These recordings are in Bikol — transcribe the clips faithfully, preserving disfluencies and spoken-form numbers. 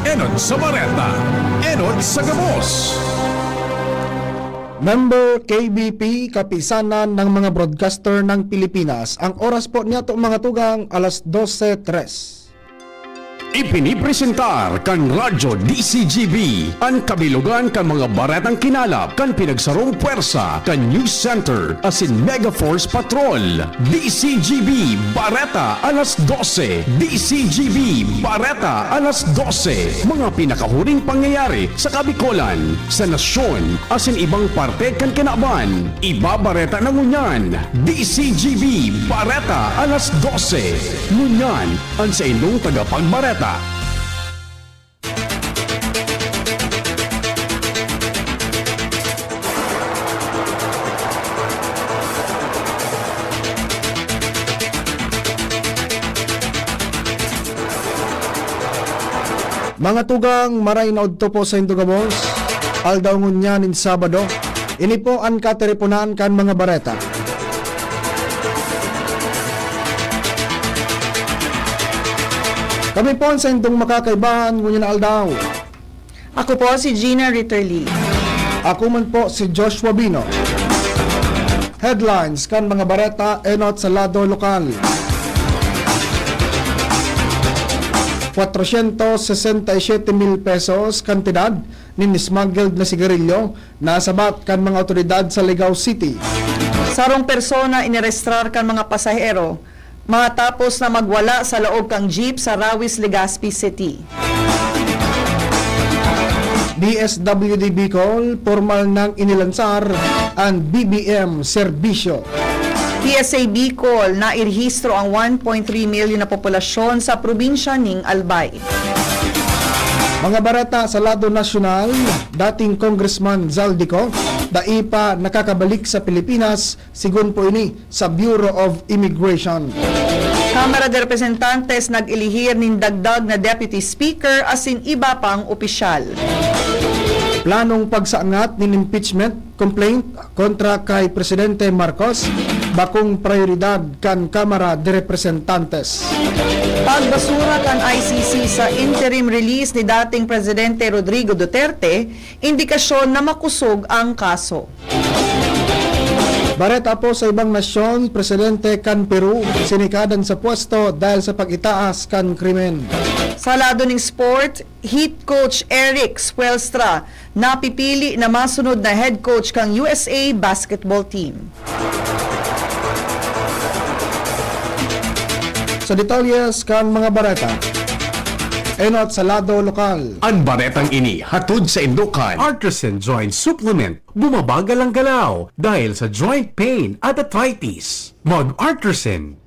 Enot sa bareta, enot sa gabos. Member K B P, Kapisanan ng mga Broadcaster ng Pilipinas. Ang oras po niyato, mga tugang, alas dose tres. Ipinipresentar kan Radyo D C G B an kabilogan kan mga baretang kinalap kan pinagsarong pwersa kan News Center asin Mega Force Patrol. D C G B Bareta alas dose. D C G B Bareta alas dose. Mga pinakahuring pangyayari sa Kabikolan, sa nasyon, asin ibang parte kan kinaban. Ibabareta na ngunyan. D C G B Bareta alas dose. Ngunyan, an saindong tagapagbareta. Mga tugang, maray na udto po saindo gabos. Aldaw ngunyan nin Sabado. Ini po an katiriponan kan mga bareta. Kami po an saindong makakaibahan ngunyan na aldaw. Ako po si Gina Ritterly. Ako man po si Joshua Bino. Headlines kan mga bareta enot sa lado lokal. Kwatrosyentos sesenta y siyete mil pesos kantidad nin smuggled na sigarilyo nasabat kan mga awtoridad sa Ligao City. Sarong persona inarestrar kan mga pasahero matapos na magwala sa laog kan jeep sa Rawis, Legazpi City. D S W D Bicol, pormal nang inilansar an B B M serbisyo. P S A Bicol, nairehistro ang one point three milyon na populasyon sa probinsya ning Albay. Mga bareta sa lado nasyonal, dating Congressman Zaldy Co, dai pa nakakabalik sa Pilipinas, segun po ini sa Bureau of Immigration. Kamara de Representantes nag-elihir nin dagdag na Deputy Speaker asin iba pang opisyal. Planong pagsaangat nin impeachment complaint kontra kay Presidente Marcos, bakong prayoridad kan Kamara de Representantes. Pagbasura kan I C C sa interim release ni dating Presidente Rodrigo Duterte, indikasyon na makusog ang kaso. Bareta po sa ibang nasyon, presidente kan Peru, sinikadan sa pwesto dahil sa pag-itaas kan krimen. Sa lado ning sport, Heat coach Eric Spoelstra napipili na masunod na head coach kan U S A basketball team. Sa detalyes kan mga bareta, enot sa lado lokal. An baretang ini hatod saindo kan Artisan Joint Supplement. Bumabagal ang galaw dahil sa joint pain at arthritis. Mag-Artisan.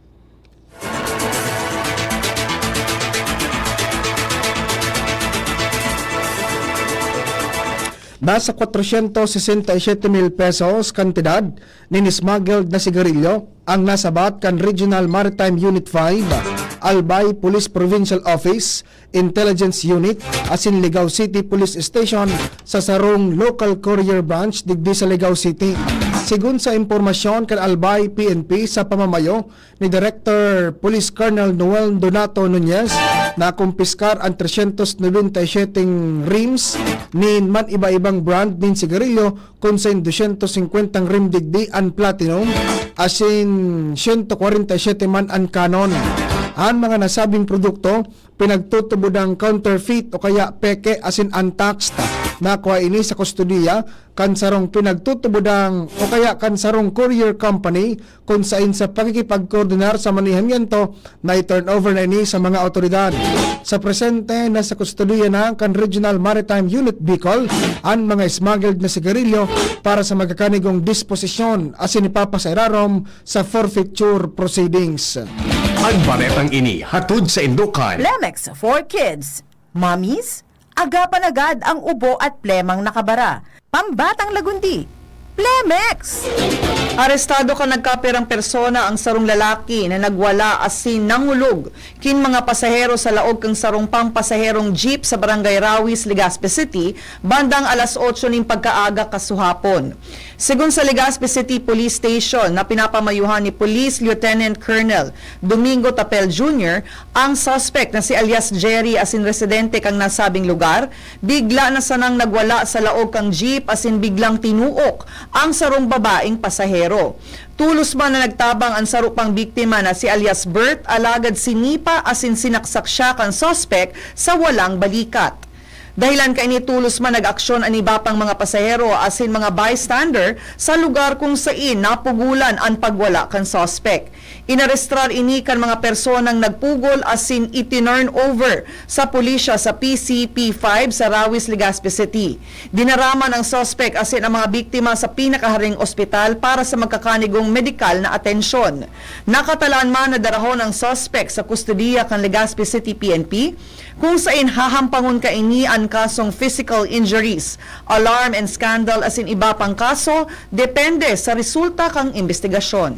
Nasa kwatrosyentos sesenta y siyete mil pesos kantidad nin smuggled na sigarilyo ang nasabat kan Regional Maritime Unit five, Albay Police Provincial Office, Intelligence Unit, asin Ligao City Police Station sa sarong local courier branch digdi sa Ligao City. Segun sa impormasyon kan Albay P N P sa pamamayo ni Director Police Colonel Noel Donato Nunez, nakumpiskar an tresyentos nobenta y siyete rims nin man iba-ibang brand nin sigarilyo, kun sa dosyentos singkwenta rim digdi an platinum, asin siyento kwarenta y siyete man an Canon. An mga nasabing produkto, pinagtutubodang counterfeit o kaya peke asin untaxed. Nakuha ini sa kustodiya kan sarong pinagtutubodang o kaya kan sarong courier company, kun sain sa pakikipagkoordinar sa manehamiento, na i-turnover na ini sa mga awtoridad. Sa presente, nasa kustodiya na kan Regional Maritime Unit Bicol an mga smuggled na sigarilyo para sa magakanigong disposisyon asin ipapasa irarom sa forfeiture proceedings. An baretang ini hatod saindo kan Lemex for Kids. Mommies, agapan agad ang ubo at plemang nakabara. Pambatang lagundi, Plemex! Arestado kan nagkapirang persona ang sarong lalaki na nagwala asin nangulog kin mga pasahero sa laog kan sarong pampasaherong jeep sa Barangay Rawis, Legazpi City, bandang alas otso nin pagkaaga kasuhapon. Segun sa Legazpi City Police Station na pinapamayuhan ni Police Lieutenant Colonel Domingo Tapel Junior, ang suspect na si alias Jerry asin residente kan nasabing lugar, bigla na sanang nagwala sa laog kan jeep asin biglang tinuok ang sarong babaeng pasahero. Tolos man na nagtabang an saro pang biktima na si alias Bert, alagad sinipa asin sinaksak siya kan suspek sa walang balikat. Dahilan kaini, tolos man nag-aksyon an iba pang mga pasahero asin mga bystander sa lugar kung sain napugulan an pagwala kan suspek. Inarestrar ini kan mga personang nagpugol asin itinurn over sa pulisya sa P C P five sa Rawis, Legazpi City. Dinaraman ang suspek asin ang mga biktima sa pinakaharing ospital para sa magkakanigong medikal na atensyon. Nakatalaan man na darahon ang suspek sa kustodiya kan Legazpi City P N P, kung sain hahampangon kaini an kasong physical injuries, alarm and scandal asin iba pang kaso, depende sa resulta kan imbestigasyon.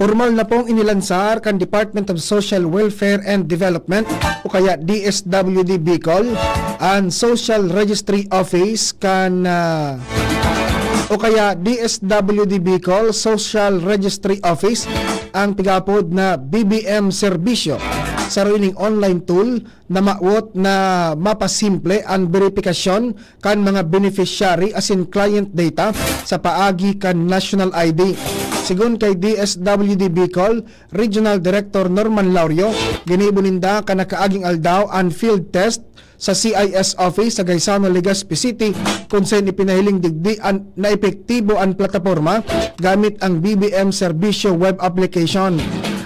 Pormal na pong inilansar kan Department of Social Welfare and Development o kaya D S W D Bicol an Social Registry Office kan, ah, o kaya D S W D Bicol Social Registry Office, ang pig-aapod na B B M Serbisyo. Saro ining online tool na mawot na mapasimple an beripikasyon kan mga beneficiary asin client data sa paagi kan national I D. Sigon kay D S W D Bicol Regional Director Norman Laurio, ginibo ninda kan nakaaging aldaw an field test sa C I S office sa Gaisano, Legazpi City, kun saen ipinahiling digdi an, na epektibo an plataporma gamit ang B B M Serbisyo web application.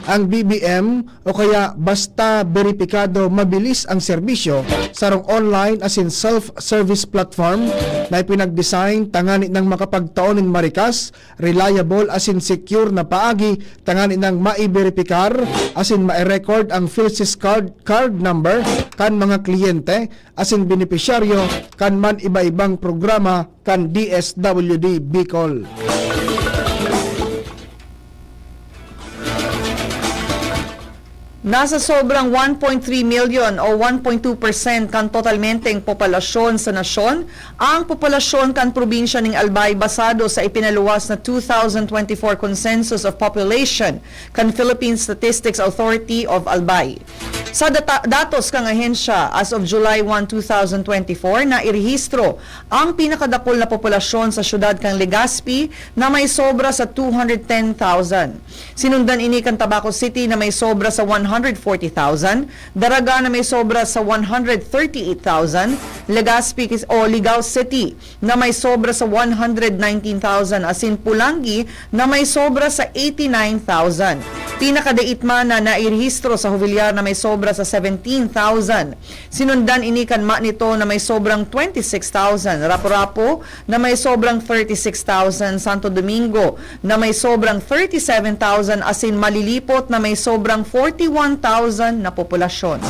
Ang B B M o kaya basta beripikado mabilis ang serbisyo, sarong online asin self-service platform na ipinag-design tanganing makapagtao nin marikas, reliable asin secure na paagi tanganing maiberipikar asin mai-record ang PhilSys card, card number kan mga kliyente asin benepisyaryo kan man iba-ibang programa kan D S W D Bicol. Nasa sobrang one point three million o one point two percent kan totalmenteng populasyon sa nasyon ang populasyon kan probinsya ning Albay, basado sa ipinaluwas na two thousand twenty-four Consensus of Population kan Philippine Statistics Authority of Albay. Sa data-, datos kan ahensya, as of July one, two thousand twenty-four, nairehistro ang pinakadakul na populasyon sa syudad kan Legazpi na may sobra sa two hundred ten thousand. Sinundan ini kan Tabaco City na may sobra sa one hundred forty thousand, Daraga na may sobra sa one hundred thirty-eight thousand, Legazpi o Ligao City na may sobra sa one hundred nineteen thousand, asin Pulangi na may sobra sa eighty-nine thousand. Pinakadait man na nairehistro sa Jovellar na may sobra sa seventeen thousand. Sinundan ini kan Manito na may sobrang twenty-six thousand, Rapu-Rapu na may sobrang thirty-six thousand, Santo Domingo na may sobrang thirty-seven thousand, asin Malilipot na may sobrang forty-one thousand na populasyon.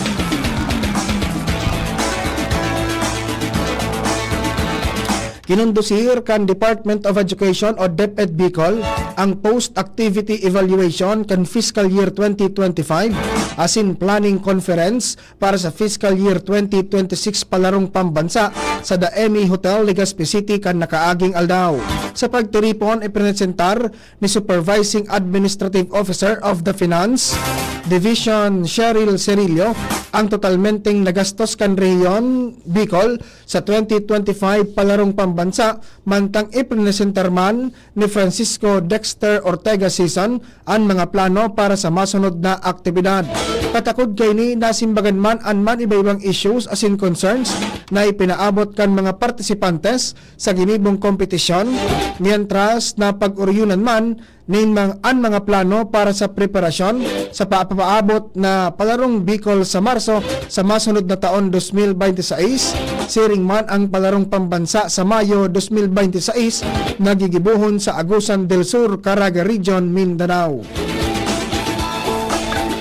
Kinondusir kan Department of Education o DepEd Bicol ang post-activity evaluation kan fiscal year twenty twenty-five asin planning conference para sa fiscal year twenty twenty-six palarong pambansa sa The Emmy Hotel, Legazpi City kan nakaaging aldaw. Sa pagtiripon, ipresentar ni Supervising Administrative Officer of the Finance Division, Cheryl Cerillo, ang totalmenteng nagastos kan Rehiyon Bicol sa twenty twenty-five palarong pambansa, mantang ipresentar man ni Francisco Dexter Ortega Sison an mga plano para sa masunod na aktibidad. Katakod kaini, nasimbagan man an man iba-ibang issues asin concerns na ipinaabot kan mga partisipantes sa ginibong kompetisyon, mientras na pag-oryonan man nin mang-, an mga plano para sa preparasyon sa papaabot na Palarong Bicol sa Marso sa masunod na taon dos mil bente seis, siring man ang Palarong Pambansa sa Mayo dos mil bente seis na gigibohon sa Agusan del Sur, Caraga Region, Mindanao.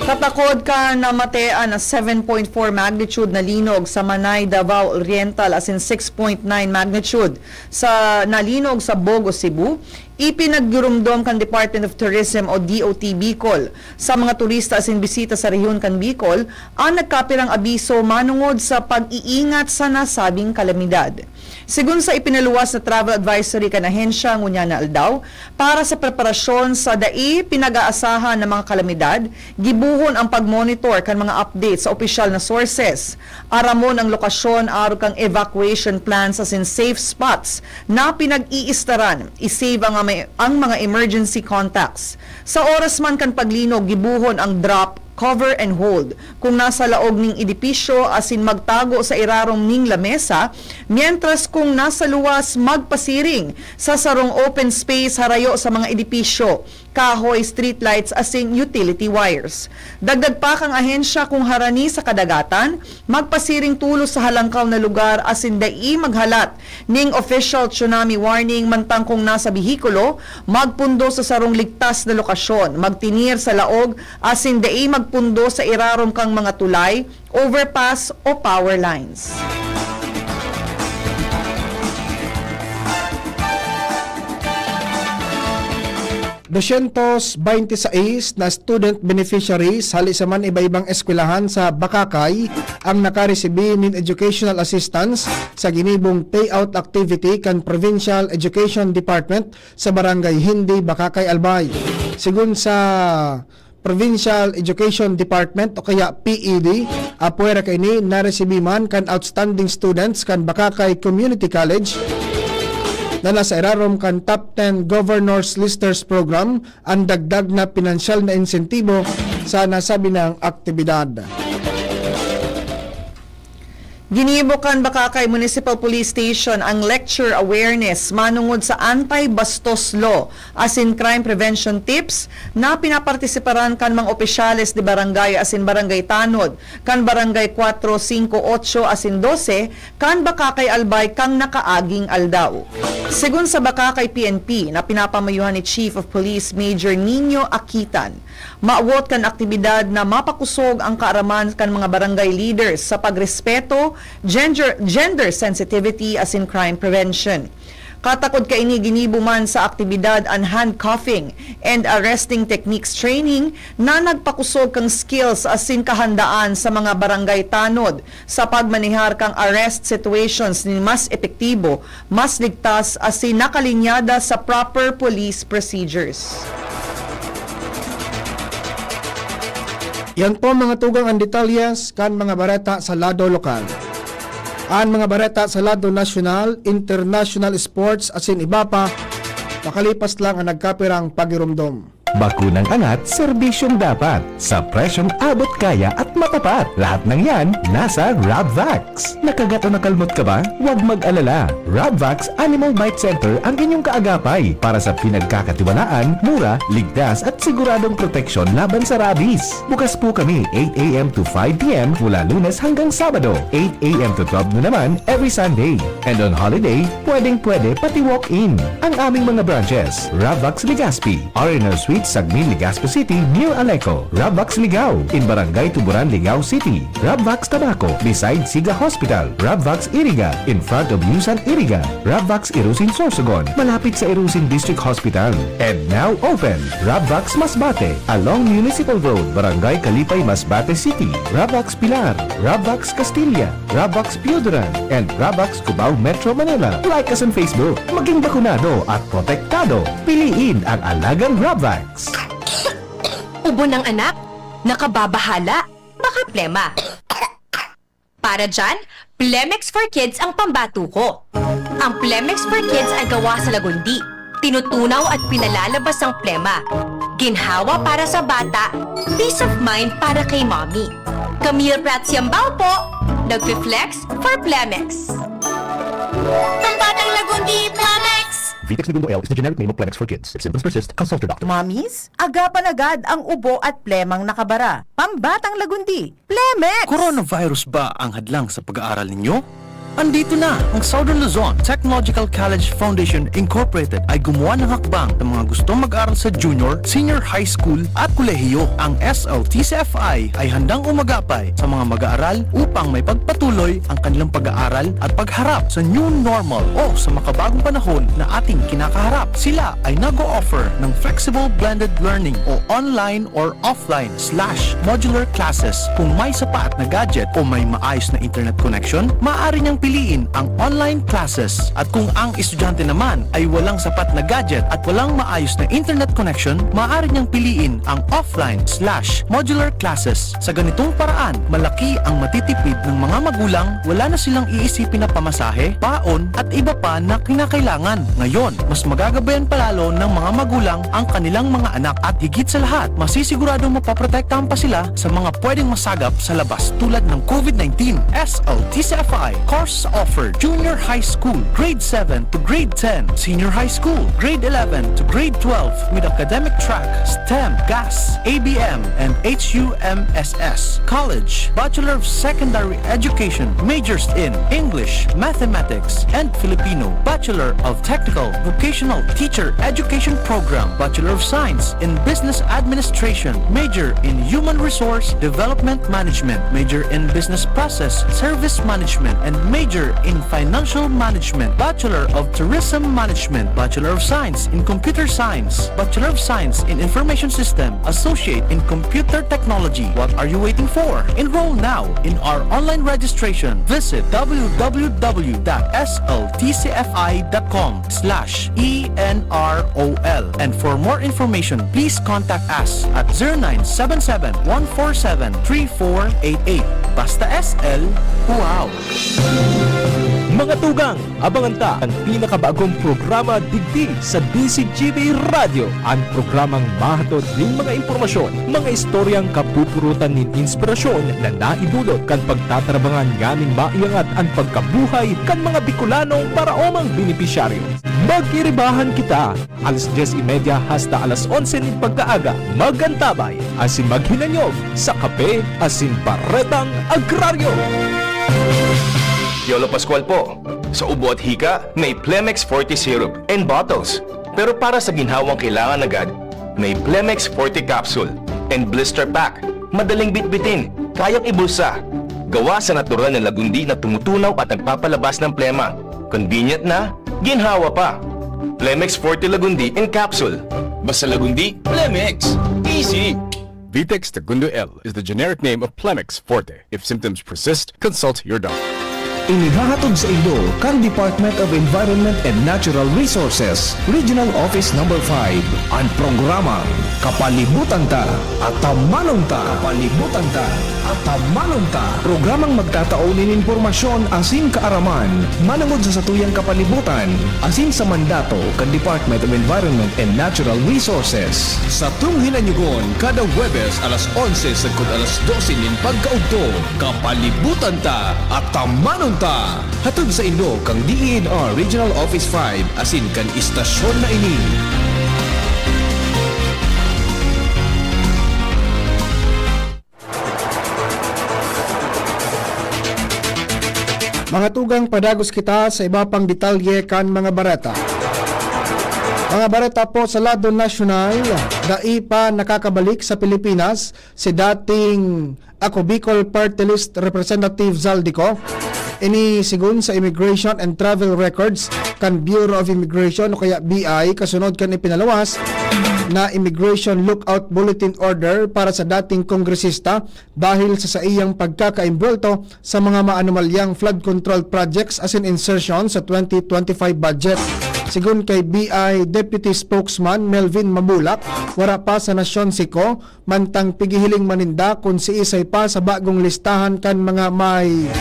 Katakod kan namatean na seven point four magnitude na linog sa Manay, Davao Oriental, asin six point nine magnitude sa nalinog sa Bogo, Cebu, ipinaggiromdom kan Department of Tourism o D O T Bicol sa mga turista asin bisita sa rehiyon kan Bicol an nagkapirang abiso manongod sa pag-iingat sa nasabing kalamidad. Segun sa ipinaluwas na travel advisory kan ahensya ngunyan na aldaw, para sa preparasyon sa dai pinag-aasahan na mga kalamidad, gibohon ang pag-monitor kan mga update sa opisyal na sources. Aramon ang lokasyon arog kan evacuation plans asin safe spots na pinag-iistaran. I-save ang, ang mga emergency contacts. Sa oras man kan paglinog, gibohon ang drop, cover and hold kung nasa laog ning edipisyo asin magtago sa irarom ning lamesa, mientras kung nasa luwas, magpasiring sa sarong open space harayo sa mga edipisyo, kahoy, streetlights asin utility wires. Dagdag pa kan ahensya, kung harani sa kadagatan, magpasiring tolos sa halangkaw na lugar asin dai maghalat ning official tsunami warning, mantang kung nasa behikulo, magpundo sa sarong ligtas na lokasyon, magtinir sa laog asin dai magpundo sa irarom kan mga tulay, overpass o power lines. Dosyentos bente sais na student beneficiaries hali sa man iba-ibang eskwelahan sa Bacacay ang nakaresibi nin educational assistance sa ginibong payout activity kan Provincial Education Department sa Barangay Hindi, Bacacay, Albay. Segun sa Provincial Education Department o kaya P E D, apwera kaini, naresibi man kan outstanding students kan Bacacay Community College na nasa irarom kan Top ten Governor's Listers Program an dagdag na pinansyal na insentibo sa nasabi nang aktibidad. Ginibo kan Bacacay Municipal Police Station ang lecture awareness manongod sa anti-bastos law asin crime prevention tips na pinapartisiparan kan mga opisyales de barangay asin barangay tanod kan Barangay Cuatro, Cinco, Ocho asin Doce kan Bacacay, Albay kan nakaaging aldaw. Segun sa Bacacay P N P na pinapamayuhan ni Chief of Police Major Nino Akitan, mawot kan aktibidad na mapakosog ang kaaraman kan mga barangay leaders sa pagrespeto, gender, gender sensitivity asin crime prevention. Katakod kaini, ginibo man sa aktibidad an handcuffing and arresting techniques training na nagpakosog kan skills asin kahandaan sa mga barangay tanod sa pagmanehar kan arrest situations nin mas epektibo, mas ligtas asin nakalinyada sa proper police procedures. Yan po, mga tugang, ang detalyes kan mga bareta sa lado lokal. An mga bareta sa lado nasyonal, international sports asin iba pa, makalipas lang ang nagkapirang pagiromdom. Bakunang angat, serbisyong dapat, sa presyong abot kaya at matapat. Lahat ng yan, nasa Rabvax. Nakagat o nakalmot ka ba? Huwag mag-alala. Rabvax Animal Bite Center ang inyong kaagapay para sa pinagkakatiwalaan, mura, ligtas at siguradong proteksyon laban sa rabies. Bukas po kami eight a m to five p m mula Lunes hanggang Sabado, eight a m to twelve noon naman every Sunday. And on holiday, pwedeng-pwede pati walk-in. Ang aming mga branches, Rabvax Legazpi, R and R Suite, Sagmin, Legazpi City, near Aleco, Rabvax Ligao, in Barangay Tuburan, Ligao City, Rabvax Tabaco, beside Siga Hospital, Rabvax Iriga, in front of Yusan Iriga, Rabvax Irusin Sorsogon, malapit sa Irusin District Hospital. And now open, Rabvax Masbate, along Municipal Road, Barangay Kalipay, Masbate City, Rabvax Pilar, Rabvax Castilla, Rabvax Pioduran, and Rabvax Cubao, Metro Manila. Like us on Facebook. Maging bakunado at protektado. Piliin ang alagang Rabvax. Ubo ng anak? Nakababahala? Baka plema. Para dyan, Plemex for Kids ang pambato ko. Ang Plemex for Kids ay gawa sa lagundi. Tinutunaw at pinalalabas ang plema. Ginhawa para sa bata, peace of mind para kay mommy. Camille Prats Yambao po, nagfi-flex for Plemex. Pambatang lagundi, Plemex! Vitex Negundo L is the generic name of Plemex for Kids. If symptoms persist, consult your doctor. Mommies, agapan agad ang ubo at plemang nakabara. Pambatang lagundi, Plemex! Coronavirus ba ang hadlang sa pag-aaral ninyo? Andito na ang Southern Luzon Technological College Foundation Incorporated ay gumawa ng hakbang sa mga gustong mag-aral sa junior, senior high school at kolehiyo. Ang S L T C F I ay handang umagapay sa mga mag-aaral upang may pagpatuloy ang kanilang pag-aaral at pagharap sa new normal o sa makabagong panahon na ating kinakaharap. Sila ay nag-o-offer ng flexible blended learning o online or offline slash modular classes. Kung may sapat na gadget o may maayos na internet connection, maaari niyang piliin ang online classes. At kung ang estudyante naman ay walang sapat na gadget at walang maayos na internet connection, maaari niyang piliin ang offline slash modular classes. Sa ganitong paraan, malaki ang matitipid ng mga magulang, wala na silang iisipin na pamasahe, baon, at iba pa na kinakailangan. Ngayon, mas magagabayan pa lalo ng mga magulang ang kanilang mga anak at higit sa lahat, masisiguradong mapoprotektahan pa sila sa mga pwedeng masagap sa labas tulad ng COVID nineteen. S L T C F I course offer: Junior High School, Grade seven to Grade ten, Senior High School, Grade eleven to Grade twelve, with academic track, STEM, GAS, A B M, and H U M S S. College, Bachelor of Secondary Education, majors in English, Mathematics, and Filipino, Bachelor of Technical Vocational Teacher Education Program, Bachelor of Science in Business Administration, major in Human Resource Development Management, major in Business Process Service Management, and major in Financial Management, Bachelor of Tourism Management, Bachelor of Science in Computer Science, Bachelor of Science in Information System, Associate in Computer Technology. What are you waiting for? Enroll now in our online registration. Visit w w w dot s l t c f i dot com slash e n r o l. And for more information, please contact us at zero nine seven seven, one four seven, three four eight eight. Basta S L, wow! Mga tugang, abangan ta an pinakabagong programa digdi sa D Z G B Radyo, an programang mahatod nin mga impormasyon, mga istoryang kapupurutan nin inspirasyon na naidulot kan pagtatarabangan nganing maiangat an pagkabuhay kan mga Bicolanong paraomang benepisyaryo. Magkiribahan kita, alas dyes y media hasta alas onse nin pagkaaga. Mag-antabay asin maghinanyog sa Kape asin Baretang Agraryo. Piolo Pascual po. Sa ubo at hika, may Plemex Forte Syrup and bottles. Pero para sa ginhawang kailangan agad, may Plemex Forte Capsule and Blister Pack. Madaling bitbitin, kayang ibulsa. Gawa sa natural na lagundi na tumutunaw at nagpapalabas ng plema. Convenient na, ginhawa pa. Plemex Forte Lagundi in Capsule. Basta Lagundi, Plemex. Easy! Vitex Segundo L is the generic name of Plemex Forte. If symptoms persist, consult your doctor. Inihahatod saindo kan Department of Environment and Natural Resources, Regional Office Number five, an programang Kapalibutan Ta, Atamanon Ta. Kapalibutan Ta, Atamanon Ta. Programang magtatao nin impormasyon asin kaaraman manongod sa satuyang kapalibutan asin sa mandato kan Department of Environment and Natural Resources. Satong hinanyogon kada Huwebes alas onse sagkod alas dose nin pagkaudto. Kapalibutan Ta, Atamanon Ta. Hatod saindo kan D E N R Regional Office five asin kan istasyon na ini. Mga tugang, padagos kita sa iba pang detalye kan mga bareta. Mga bareta po sa lado nasyonal, dai pa nakakabalik sa Pilipinas si dating Ako Bicol Party List Representative Zaldy Co. Ini segun sa Immigration and Travel Records kan Bureau of Immigration o kaya B I, kasunod kan ipinaluwas na Immigration Lookout Bulletin Order para sa dating kongresista dahil sa saiyang pagkakaimbwelto sa mga maanomalyang flood control projects asin insertion sa twenty twenty-five budget. Segun kay B I Deputy Spokesman Melvin Mabulak, wara pa sa nasyon si Co, mantang pighihiling man ninda kun siisay pa sa bagong listahan kan mga may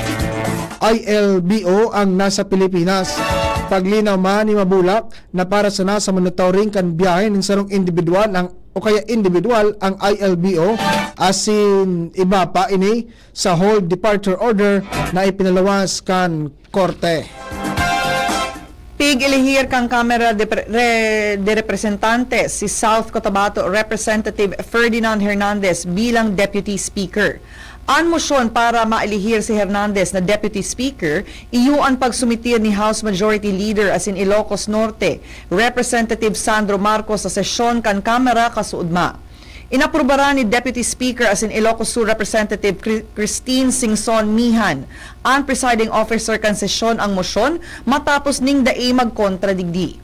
I L B O ang nasa Pilipinas. Paglinaw man ni Mabulak na para sana sa monitoring kan biyahe nin sarong indibidwal ang, o kaya indibidwal ang I L B O asin iba pa ini sa hold departure order na ipinaluwas kan korte. Pig-elihir kan Kamara de Pre-, Re-, de Representantes si South Cotabato Representative Ferdinand Hernandez bilang Deputy Speaker. An mosyon para maelihir si Hernandez na Deputy Speaker, iyo an pagsumitir ni House Majority Leader asin Ilocos Norte Representative Sandro Marcos sa sesyon kan Kamara kasuodma. Inaprubaran ni Deputy Speaker asin Ilocos Sur Representative Cri-, Christine Singson Mihan, an presiding officer kan sesyon, ang mosyon matapos ning dai magkontra digdi.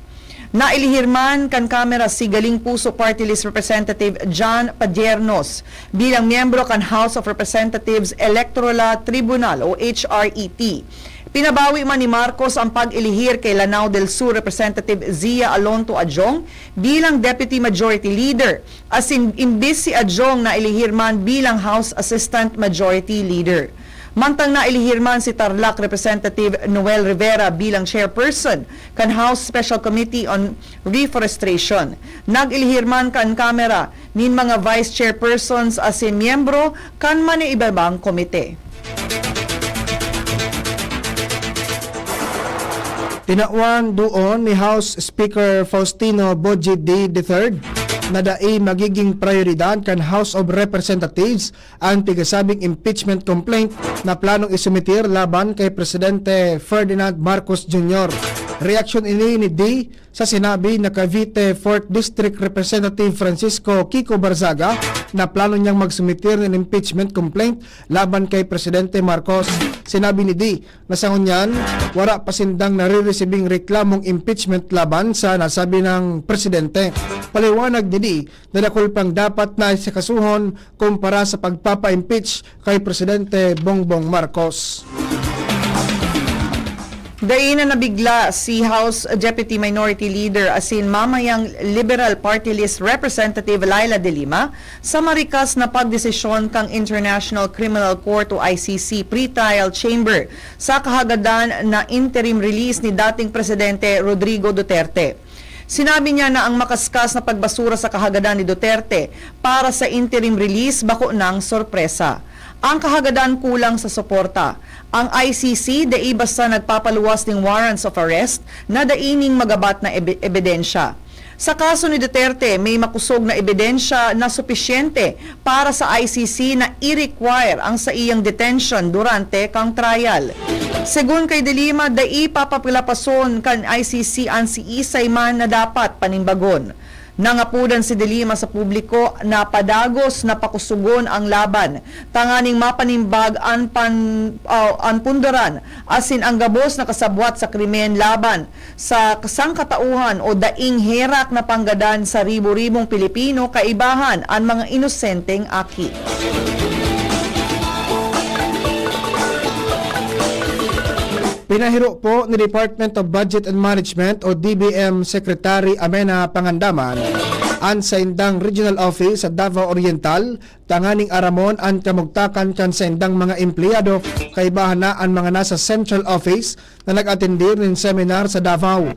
Naelihir man kan Kamara si Galing Puso Party List Representative John Padiernos bilang miyembro kan House of Representatives Electoral Tribunal o H R E T. Pinabawi man ni Marcos ang pag-elihir kay Lanao del Sur Representative Zia Alonto Adjong bilang Deputy Majority Leader, asin imbis si Adjong naelihir man bilang House Assistant Majority Leader. Mantang naelihir man si Tarlac Representative Noel Rivera bilang Chairperson kan House Special Committee on Reforestation. Nag-elihir man kan Kamara nin mga Vice Chairpersons asin miyembro kan maniibabang komite. Tinawan duon ni House Speaker Faustino Boji D the third na dai magiging prayoridad kan House of Representatives an pigasabing impeachment complaint na planong isumitir laban kay Presidente Ferdinand Marcos Junior. Reaksyon ini ni D sa sinabi na Cavite fourth District Representative Francisco Kiko Barzaga na plano niyang magsumitir nin impeachment complaint laban kay Presidente Marcos. Sinabi ni D na sa ngunyan, wara pa sindang nariresibing reklamong impeachment laban sa nasabi nang presidente. Paliwanag ni D na dakul pang dapat na sikasuhon kumpara sa pagpapa-impeach kay Presidente Bongbong Marcos. Dai na nabigla si House Deputy Minority Leader asin mamayang Liberal Party List Representative Leila de Lima sa marikas na pagdesisyon kan International Criminal Court o I C C pre-trial chamber sa kahagadan na interim release ni dating Presidente Rodrigo Duterte. Sinabi niya na ang makaskas na pagbasura sa kahagadan ni Duterte para sa interim release bako nang sorpresa. Ang kahagadan kulang sa suporta. Ang I C C dai basta nagpapaluwas nin warrants of arrest na dai nin magabat na ebe-, ebidensya. Sa kaso ni Duterte, may makosog na ebidensya na supisyente para sa I C C na i-require ang saiyang detention durante kan trial. Segun kay De Lima, dai papapalapason kan I C C an siisay man na dapat panimbagon. Nangapodan si De Lima sa publiko na padagos na pakusogon ang laban tanganing mapanimbag an pan-, ah, an pundaran asin ang gabos na kasabwat sa krimen laban sa sangkatauhan o daing herak na panggadan sa ribo-ribong Pilipino, kaibahan an mga inosenteng aki. Pinahiro po ni Department of Budget and Management o D B M Secretary Amena Pangandaman an saindang regional office sa Davao Oriental tanganing aramon an kamugtakan kan saindang mga empleyado, kaibahan na an mga nasa central office na nag-atender nin seminar sa Davao.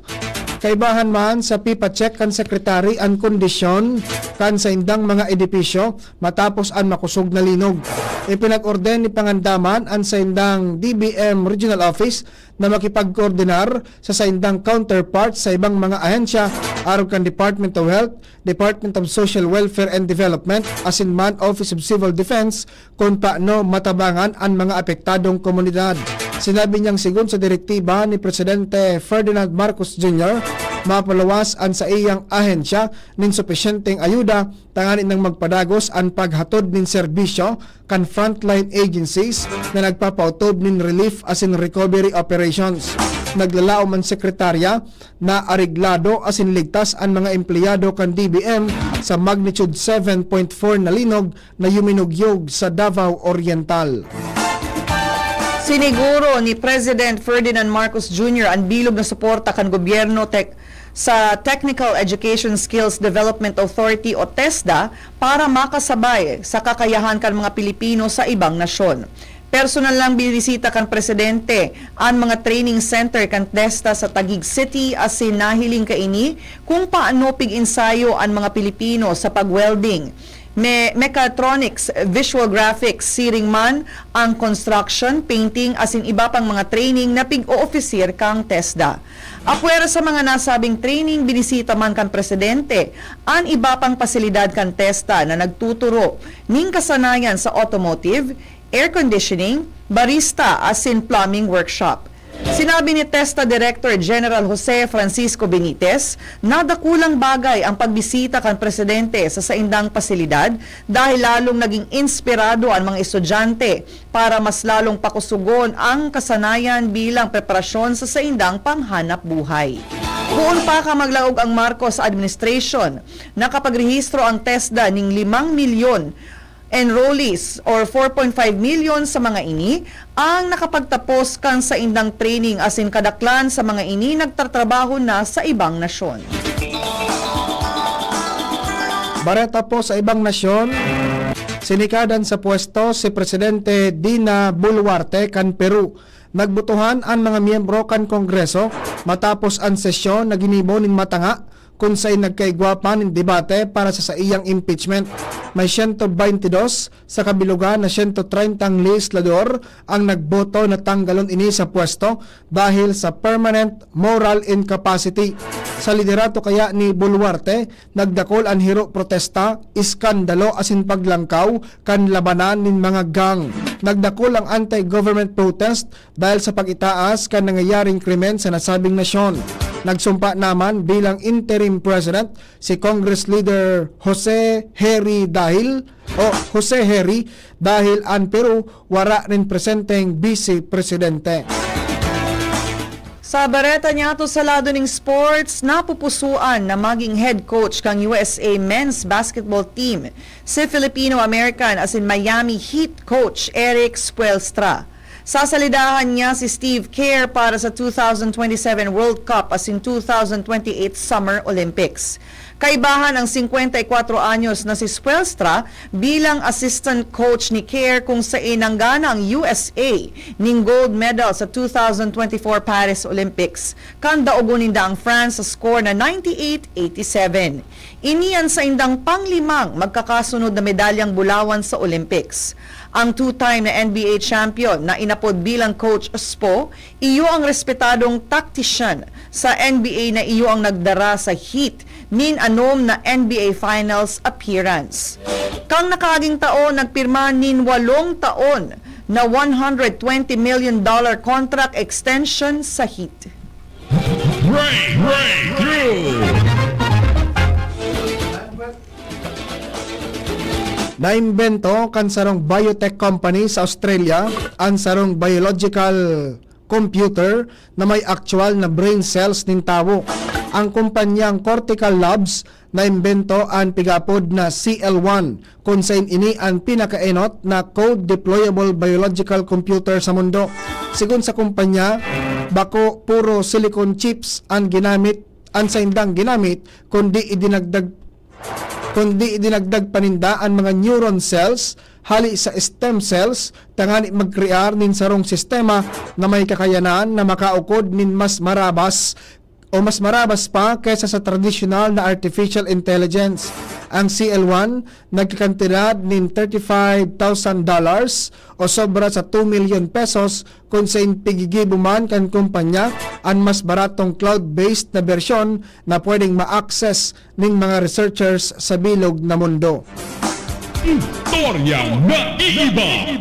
Kaibahan man sa pipa-check kan sekretary an kondisyon kan saindang mga edipisyo matapos an makosog na linog. Ipinag-orden ni Pangandaman an saindang D B M Regional Office na makipagkoordinar sa saindang counterparts sa ibang mga ahensya arog kan Department of Health, Department of Social Welfare and Development, asin man Office of Civil Defense, kun paano matabangan an mga apektadong komunidad. Sinabi niyang segun sa direktiba ni Presidente Ferdinand Marcos Junior, mapaluwas an saiyang ahensya nin supisyenteng ayuda tanganing magpadagos an paghatod nin serbisyo kan frontline agencies na nagpapautob nin relief asin recovery operations. Naglalaom an sekretarya na areglado asin ligtas an mga empleyado kan D B M sa magnitude seven point four na linog na yuminugyog sa Davao Oriental. Siniguro ni President Ferdinand Marcos Junior an bilog na suporta kan gobyerno tek-, sa Technical Education Skills Development Authority o TESDA para makasabay sa kakayahan kan mga Pilipino sa ibang nasyon. Personal nang binisita kan presidente an mga training center kan TESDA sa Taguig City asin nahiling kaini kung paano pig-ensayo an mga Pilipino sa pag-welding. me-, mechatronics, visual graphics, siring man ang construction, painting, asin iba pang mga training na pig-oofisir kan TESDA. Apwera sa mga nasabing training, binisita man kan presidente an iba pang pasilidad kan TESDA na nagtuturo nin kasanayan sa automotive, air conditioning, barista asin plumbing workshop. Sinabi ni TESDA Director General Jose Francisco Benitez na dakulang bagay ang pagbisita kan presidente sa saindang pasilidad dahil lalong naging inspirado an mga estudyante para mas lalong pakusugon ang kasanayan bilang preparasyon sa saindang panghanap buhay. Poon pa kan maglaog ang Marcos administration, nakapagrehistro ang TESDA ning limang milyon enrollees or four point five million sa mga ini ang nakapagtapos kan saindang training asin kadaklan sa mga ini nagtatrabaho na sa ibang nasyon. Bareta po sa ibang nasyon, sinikadan sa pwesto si Presidente Dina Boluarte kan Peru. Nagbotohan an mga miyembro kan Kongreso matapos an sesyon na ginibo nin matanga, kun saen nagkaigwa pa nin debate para sa saiyang impeachment. May siyento baynte dos sa kabilogan na siyento treyntang legislador ang nagboto na tanggalon ini sa pwesto dahil sa permanent moral incapacity. Sa liderato kaya ni Boluarte, nagdakol an hiro protesta, iskandalo asin paglangkaw kan labanan nin mga gang. Nagdakol ang anti-government protest dahil sa pag-itaas kan nangyayaring krimen sa nasabing nasyon. Nagsumpa naman bilang interim president si Congress Leader Jose Harry Dahil o Jose Harry dahil an Peru wara nin presenteng bise presidente. Sa bareta niyato sa lado ning sports, napupusuan na maging head coach kan U S A men's basketball team si Filipino-American asin Miami Heat coach Erik Spoelstra. Sasalidahan niya si Steve Kerr para sa two thousand twenty-seven World Cup asin two thousand twenty-eight Summer Olympics. Kaibahan ang singkwenta y kwatro anyos na si Spoelstra bilang assistant coach ni Kerr, kung saen nanggana ang U S A ning gold medal sa two thousand twenty-four Paris Olympics, kan daogon ninda ang France sa score na ninety-eight eighty-seven. Ini an saindang panglimang magkakasunod na medalyang bulawan sa Olympics. Ang two-time na N B A champion na inapod bilang Coach Spo, iyo ang respetadong tactician sa N B A na iyo ang nagdara sa Heat nin anom na N B A Finals appearance. Kan nakaaging taon, nagpirma nin walong taon na one hundred twenty million dollar contract extension sa Heat. Break, breakthrough. Naimbento kan sarong biotech company sa Australia an sarong biological computer na may aktual na brain cells nin tawo. Ang kumpanyang Cortical Labs naimbento an pig-aapod na C L one, kun saen ini an pinakaenot na code-deployable biological computer sa mundo. Sigon sa kumpanya, bako puro silicon chips an ginamit, an saindang ginamit, kundi idinagdag, kundi idinagdag pa ninda an mga neuron cells hali sa stem cells tangani magkrear nin sarong sistema na may kakayanan na makaukod nin mas marabas o mas marabas pa kaysa sa tradisyonal na artificial intelligence. Ang C L one nagkakantidad nin thirty-five thousand dollars o sobra sa two million pesos, kun saen pigigibo man kan kumpanya an mas baratong cloud-based na bersyon na pwedeng ma-access ning mga researchers sa bilog na mundo. Istoryang naiiba.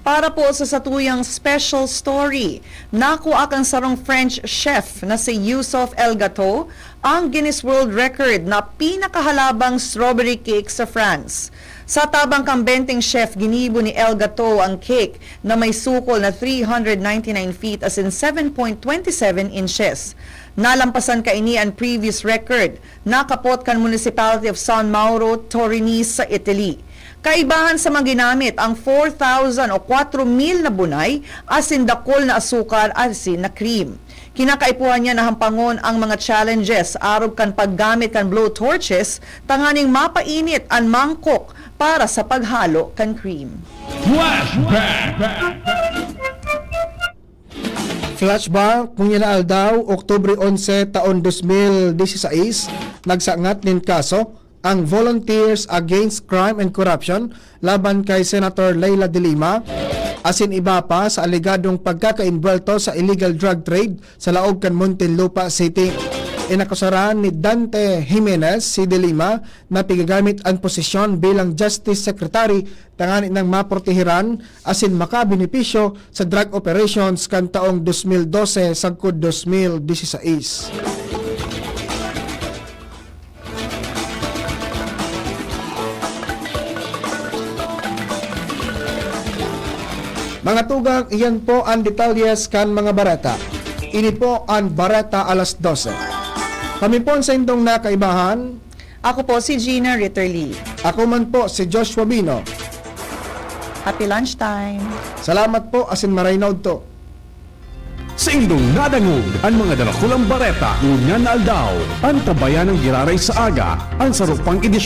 Para po sa satuyang special story, nakua kan sarong French chef na si Yusuf El Gato ang Guinness World Record na pinakahalabang strawberry cake sa France. Sa tabang kan benteng chef, ginibo ni El Gato ang cake na may sukol na three hundred ninety-nine feet, as in seven point twenty seven inches. Nalampasan kaini an previous record na kapot kan Municipality of San Mauro Torinese sa Italy. Kaibahan sa mga ginamit ang four thousand o kwatro mil na bunay asin dakul na asukar asin na cream. Kinakaipuhan niya na hampangon ang mga challenges arog kan paggamit kan blowtorches tanganing mapainit an mangkok para sa paghalo kan cream. Flashback. Flashback, ngunyan na aldaw, Oktubre onse, taon dos mil dieciséis, nagsangat nin kaso ang Volunteers Against Crime and Corruption laban kay Senator Leila de Lima asin iba pa sa alegadong pagkakainbuwelto sa illegal drug trade sa laog kan Muntinlupa City. Inakusaran ni Dante Jimenez si de Lima na pigagamit an posisyon bilang Justice Secretary tanganing maprotehiran asin makabenepisyo sa drug operations kan taong dos mil dose sagkod dos mil disisais. Mga tugang, iyan po an detalyes kan mga bareta. Ini po an Bareta Alas Dose. Kami po an saindong nakaibahan. Ako po si Gina Ritterly. Ako man po si Joshua Bino. Happy lunchtime! Salamat po asin maray na udto. Saindong nadangog an mga darakulang bareta ngunyan na aldaw. An kabayanang giraray sa aga, an saro pang edisyon.